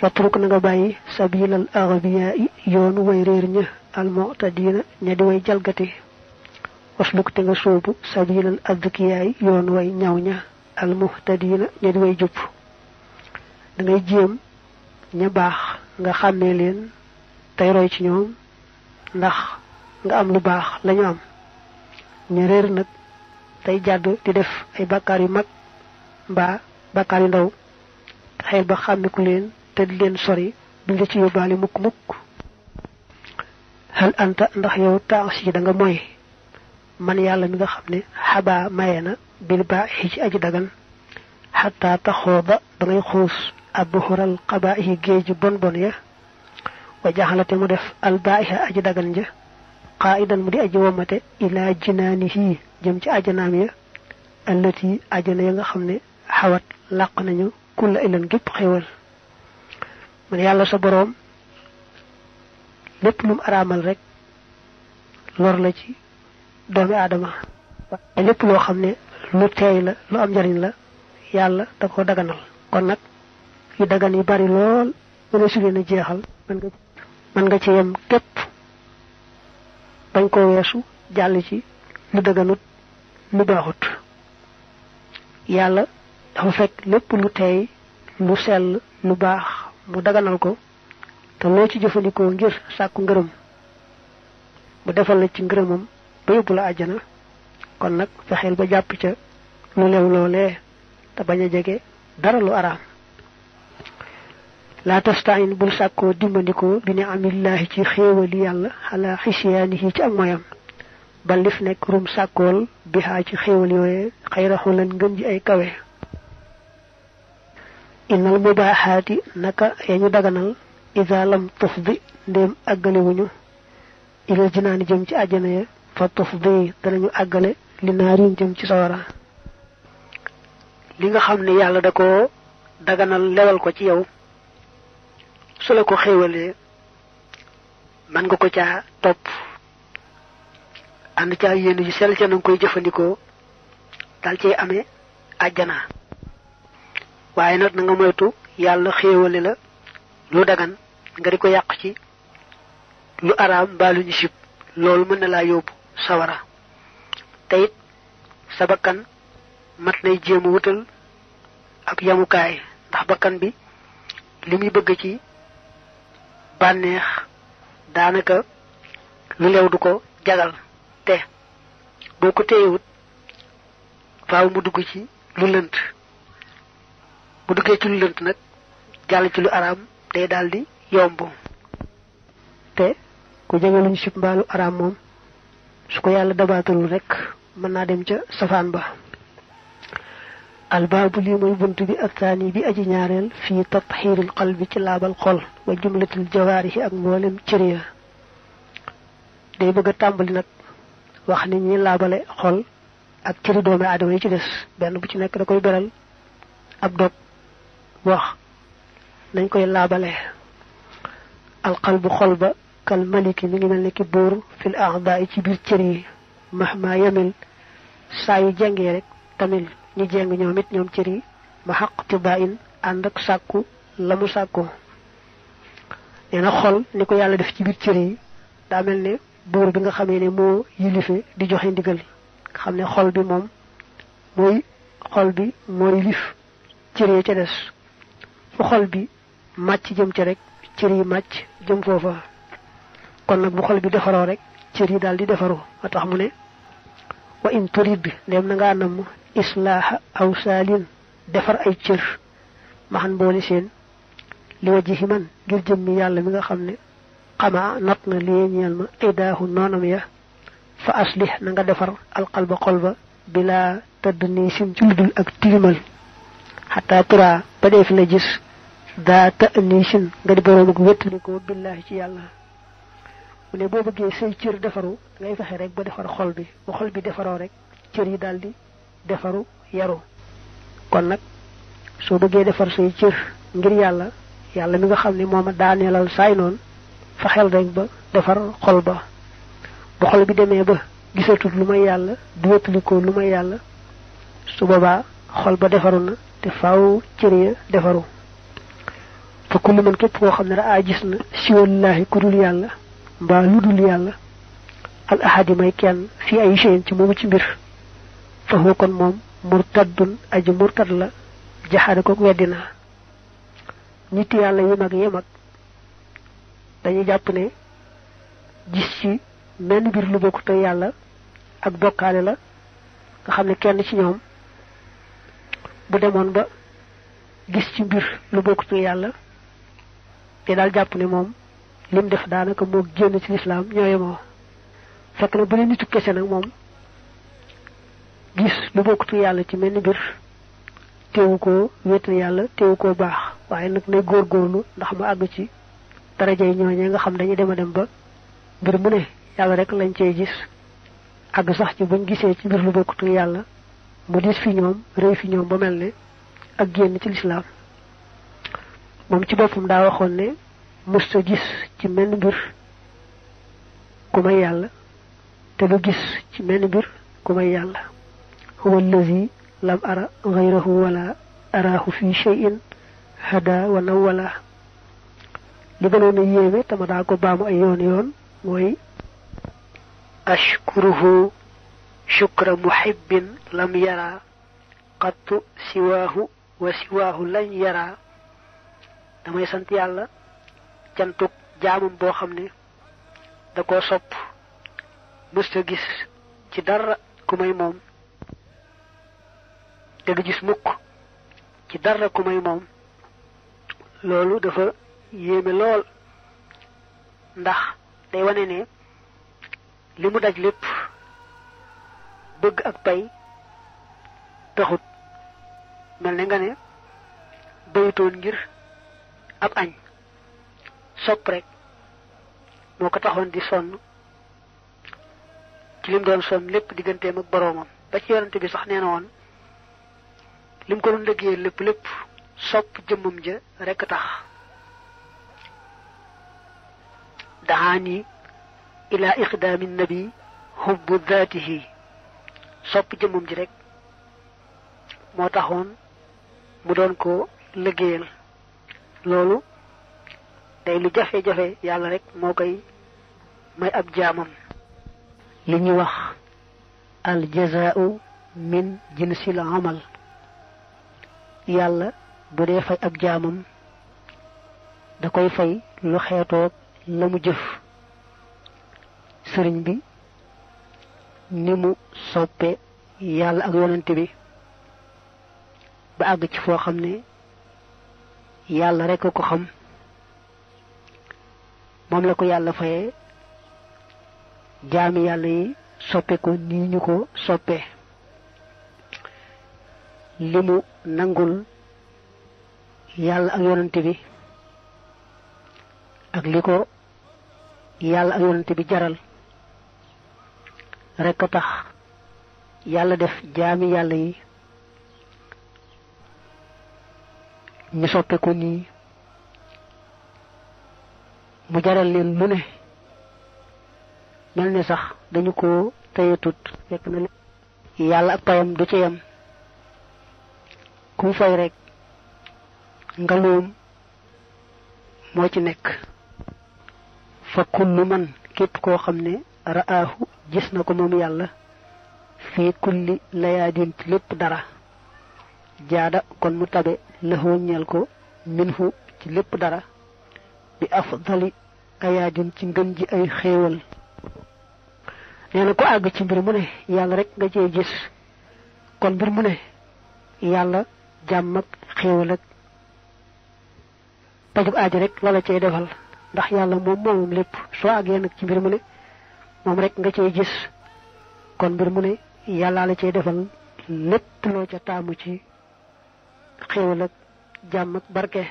watruk na nga bàyyi sabilal aghbiya yoonu way réer ña al mu'tadina ña di way jalgati wasluk te nga soobu sabilal adkiya yoonu way ñaw ña al muhtadina ña di way jup da ngay jéem ña baax nga xàmmee leen tey roy ci ñoom ndax nga am lu baax lañu am ña réer nag tey jàdd di def ay bàkkaar yu mag mbaa bàkkaar yu ndaw xel ba xàmmiku leen te di leen sori duñ la ci yóbbaale mukk mukk hal anta ndax yow taasi da nga moy man yàlla mi nga xam ne xabaa maye na bil baaxi ci aji dagan xataa taxooda da ngay xuus abbuxural xabaaxi géeji bon bon ya wa jaxalate mu def al baaxa aji dagan ja qaa'idan mu di aji womate ilaa jinaanihi jëm ci ajanaam ya allati ajana ya nga xam ne xawat làq nañu kulla ilan gépp xéwal man yàlla sa boroom lépp lum araamal rek lor la ci doomi aadama lépp loo xam ne lu teey la lu am njariñ la yàlla da ko daganal kon nag yu dagan yi bari lool mëne su leen a jeexal mën nga ci yem képp bañ ko weesu jàll ci lu daganut lu baaxut yàlla dafa fekk lépp lu teey lu sell lu baax mu daganal ko te loo ci jëfandikoo ngir sàkku ngërëm mu defal la ci ngërëmam ba yóbbu la àjjana kon nag fexeel ba jàpp ca lu lew loolee te bañ a jege dara lu araam laa tastain bul sàkkoo dimbandikoo bi ni'amillahi ci xéewali yàlla xalaa xisyaanihi ci ak moyam ba lif nekk rum sàkkool bi xaa ci xéewal yooyee xayraxu lan ngën ji ay kawe innal mubaaxaati naka ya ñu daganal ida lam tufdi ndéem àggalewuñu ilal jinaani jëm ci àjjana ya fa tufdi danañu àggale li naarin jëm ci sawara li nga xam ne yàlla da ko daganal lewal ko ci yow su la ko xéewalee man nga ko caa topp ànd caa yéen yu sell ca na nga koy jëfandikoo dal cay amee àjjana waaye nag na nga moytu yàlla xéewale la lu dagan nga di ko yàq ci lu araam mbaa lu ñu sib loolu mën na laa yóbbu sawara te it sa bakkan mat nay jéem a wutal ab yamukaay ndax bakkan bi li muy bëgg ci bànneex daanaka lu lew du ko jagal te boo ko téyewut faaw mu dugg ci lu lënt bu duggee ci lu lënt nag jàll ci lu araam day daldi yomb te ku jege luñ sib mbaalu araam moom su ko yàlla dabaatalul rek mën naa dem ca safaan ba albaabu lii mooy bunt bi ak taani bi aji ñaareel fii tatxiiril qalbi ci laabal xol wa jumlatil jawaarihi ak mboolem cër ya day bëgg a tàmbali nag wax ni ñi laabale xol ak cëri doomi aadama yi ci des benn bu ci nekk da koy beral ab dog wax nañ koy laabale alqalbu xol ba kal maliki mi ngi mel ne ki buur fil a'daa ci biir cër yi mahma yamil saa yu jàngee rek tamit ñu jeng ñoom it ñoom cër yi ma xaq tibaayin ànd ak sàkku la mu sàkku nee na xol ni ko yàlla def ci biir cër yi daa mel ne buur bi nga xamee ne moo yilife di joxe ndigal nga xam ne xol bi moom mooy yilif cër yi ca des fu xol bi màcc jëm ca rek cër yi màcc jëm foofa kon nag bu xol bi defaroo rek cër yi daal di defaroo moo tax mu ne wa in turid ndem na ngaa namm islaaha aw saalin defar ay cër maxan boole seen li wajhi man ngir jëmmi yàlla mi nga xam ne xamaa not na lii ñeel ma idaahu noonam ya fa aslih na nga defar alqalba xol ba bilaa tëdd nii sim ci ludul ak tilimal xataa turaa ba dee fi la gis daa të nii sin nga di boroom ak wéttalikoo billaahi ci yàlla mu ne boo bëggee say cër defaru ngay fexe rek ba defar xol bi ba xol bi defaroo rek cër yi daldi defaru yaru kon nag soo bëggee defar say cër ngir yàlla mi nga xam ne mooma daaneelal saay noonu fexeel rek ba defar xol ba bu xol bi demee ba gisatul lu may yàlla du wéttalikoo lu may yàlla su boobaa xol ba defaru na te faaw cër ya defaru fa kullu man képp koo xam ne raa gis na siwallaahi ku dul yàlla mbaa lu dul yàlla al ahadi may kenn fii ay shay'in ci moomu ci mbir fa huwa kon moom murtaddun aji murtad la jaxaade ko weddina nit yàlla yi mag yi mag dañuy jàpp ne gis ci menn mbir lu bokkut ak yàlla ak bokkaale la nga xam ne kenn ci ñoom bu demoon ba gis ci mbir lu bokkut ak yàlla te daal jàpp ne moom lim def daanaka moo génn ci lislaam ñooye moo fekk na bu ne nitu kese nag moom gis lu bokkut ak yàlla ci menn mbir teewu koo wéetal yàlla teewu koo baax waaye nag nay góorgóorlu ndax mu àgg ci darajay ñooñee nga xam dañuy dem a dem ba mbir mu ne yàlla rek lañ cey gis àgg sax ci buñ gisee ci mbir lu bokkut ak yàlla mu diis fi ñoom réy fi ñoom ba mel ne ak génn ci lislaam moom ci boppam daa waxoon ne mësta gis ci menn mbir ku may yàlla te du gis ci menn mbir ku may yàlla huwa allazi lam ara ghayrahu wala araahu fi shay'in hada wa nawala li gënoon a yéeme tama daa ko baamu ay yoon mooy ashkuruhu shukra muhibbin lam yara qattu siwaahu wa siwaahu lañ yara damay sant yàlla cantuk jaamam boo xam ne da koo sopp mësta gis ci dara ku may moom te du gis mukk ci dara ku may moom loolu dafa yéeme lool ndax day wane ne li mu daj lépp bëgg ak pay taxut mel ne nga ne bayutoon ngir ab añ sopp rek moo ko taxoon di sonn ci lim doon sonn lépp digganteem ak boroomam ba ci yonante bi sax nee na woon lim ko doon liggéeyal lépp sopp jëmmam ja rekk tax dahaani ila iqdaami nabi hubbu daatihi sopp jëmmam ji rek moo taxoon mu doon ko liggéeyal loolu day lu jafe-jafe yàlla rek moo koy may ab jaamam li ñuy wax al jazaa'u min jinsil amal yàlla bu dee fay ab jaamam da koy fay lu xeetoog la mu jëf sëriñ bi ni mu soppe yàlla ak yonante bi ba àgg ci foo xam ne yàlla rek a ko xam moom la ko yàlla fayee jaami yàlla yi soppe ko nii ñu ko soppe li mu nangul yàlla ak yonante bi ak li ko yàlla ak yonante bi jaral rek a tax yàlla def jaami yàlla yi ñu soppe ko nii mu jaral leen lu ne mel ne sax dañu ko tayatut fekk na yàlla ak payam du ci yam ku fay rek ngaloom moo ci nekk fa kullu man képp koo xam ne ra'aahu gis na ko moom yàlla fii kulli layaadin ci lépp dara jaada kon mu tabe lëxoo ñeel ko minhu ci lépp dara bi afdali ayaadin ci ngën ji ay xéewal nee na ko àgg ci mbir mu ne yàlla rek nga cee gis kon mbir mu ne yàlla jàmm ak xéewal ak pajub aajo rek la cay defal ndax yàlla moom lépp soo àggee nag ci mbir mu ne moom rek nga cee gis kon mbir mu ne yàlla la cay defal lépp loo ca taamu ci xéewal ak jàmm ak barke